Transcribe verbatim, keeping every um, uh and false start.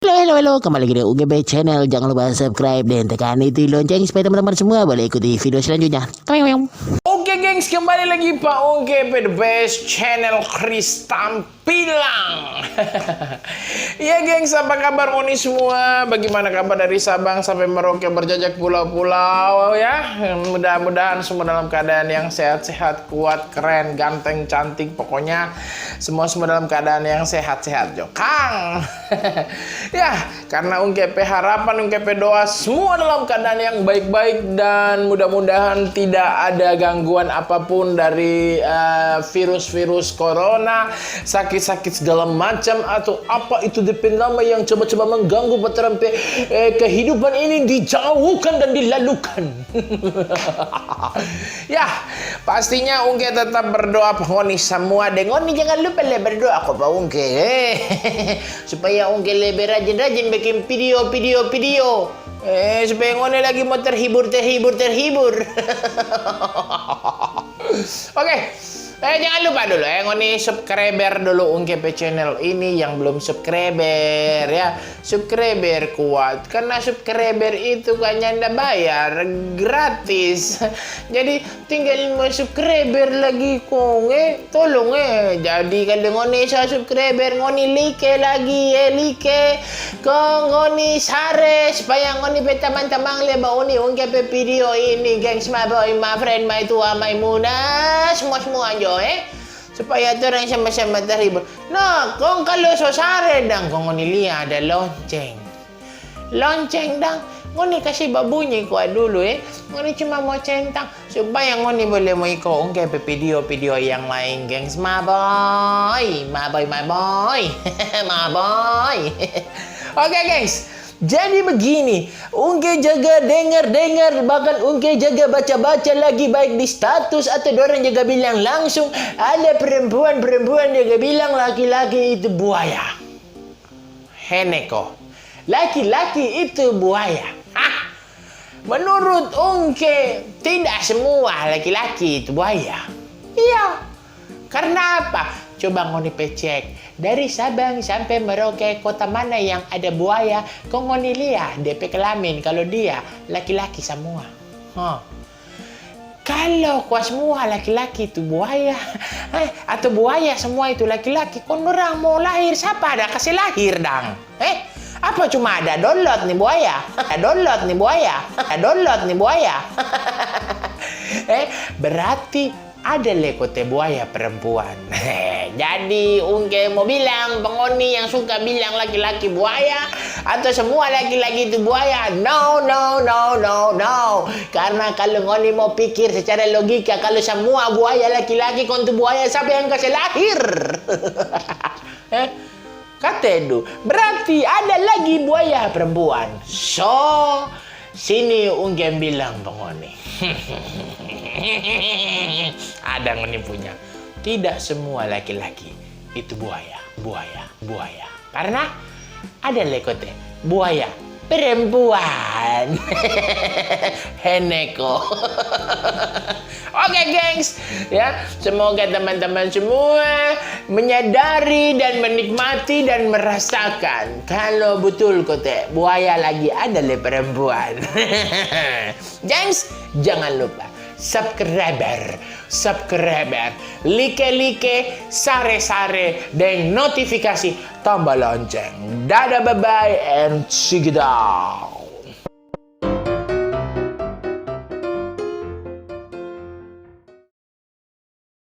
Halo, halo, halo. Kembali lagi di Ungke pe channel. Jangan lupa subscribe dan tekan itu lonceng supaya teman-teman semua boleh ikuti video selanjutnya. Taweng, taweng. Oke, gengs, kembali lagi pa Ungke pe The Best Channel Chris Tampilang. Ya, gengs, apa kabar ngoni semua? Bagaimana kabar dari Sabang sampai Merauke berjajak pulau-pulau, ya? Mudah-mudahan semua dalam keadaan yang sehat-sehat, kuat, keren, ganteng, cantik. Pokoknya semua, semua dalam keadaan yang sehat-sehat jo. Kang. Ya, karena Ungke pe harapan, Ungke pe doa, semua dalam keadaan yang baik-baik dan mudah-mudahan tidak ada gangguan apapun dari, eh, virus-virus corona, sakit-sakit segala macam, atau apa itu depe nama yang coba-coba mengganggu pa torang pe, eh, kehidupan ini, dijauhkan dan dilalukan. Ya, pastinya Ungke tetap berdoa pa ngoni samua deng. Ngoni jangan lupa le berdoa ko pa Ungke, eh. Supaya Ungke lebe rajin-rajin bikin video, video, video. Eh, supaya ngoni lagi mo terhibur, terhibur, terhibur. Oke. Eh, jangan lupa dulu, eh, ngoni subscriber dulu Ungke pe channel ini yang belum subscriber, ya. Subscriber kuat, karena subscriber itu kan nyanda bayar, gratis. Jadi tinggal mo subscriber lagi kong, eh, tolong, eh. Jadi kalu ngoni so subscriber, ngoni like lagi, eh, like. Kong ngoni share supaya ngoni pe tamang-tamang le bauni Ungke pe video ini, gengs, my boy, my friend, my tua, my muna, semua-semua jo, eh. Supaya torang sama-sama terhibur. Nah, kong kalu so share dang, kong ngoni lia ada lonceng. Lonceng dang, ngoni kasi babunyi kwa dulu, eh. Ngoni cuma mo centang supaya ngoni bole mo iko Ungke pe video-video yang lain, gengs. My boy, my boy, my boy. My boy. Oke, gengs. Jadi begini, Ungke jaga dengar-dengar, bahkan Ungke jaga baca-baca lagi, baik di status atau dorang jaga bilang langsung, ada perempuan-perempuan jaga bilang laki-laki itu buaya. Heneko, laki-laki itu buaya. Hah? Menurut Ungke, tidak semua laki-laki itu buaya. Iya. Karna apa? Coba ngoni pe cek, dari Sabang sampe Merauke, kota mana yang ada buaya, kong ngoni lia de pe kelamin, kalu dia laki-laki samua. Huh. Kalo kwa samua laki-laki tu buaya, eh, atau buaya samua itu laki-laki, kong dorang mo lahir, sapa ada kase lahir dang? Eh, apa cuma ada dolot ni buaya? Ada dolot ni buaya? Ada dolot ni buaya? Eh, berarti ada le kote buaya perempuan. Jadi, Ungke mo bilang, pa ngoni yang suka bilang laki-laki buaya, atau semua laki-laki itu buaya, no, no, no, no, no. Karna kalu ngoni mo pikir secara logika, kalu semua buaya laki-laki, kong tu buaya sapa yang kase lahir? Eh? Katedu, berarti ada lagi buaya perempuan. So, sini Ungke bilang pa ngoni. Ada ngoni punya. Tidak semua laki-laki itu buaya, buaya, buaya. Karna ada le kote buaya perempuan. Heneko. Oke, gengs, ya, semoga teman-teman semua menyadari dan menikmati dan merasakan kalau betul kote buaya lagi ada le perempuan. Gengs, jangan lupa subscriber, subscriber, like-like, sare-sare, deng notifikasi tambah lonceng. Dadah, bye-bye, and check it out.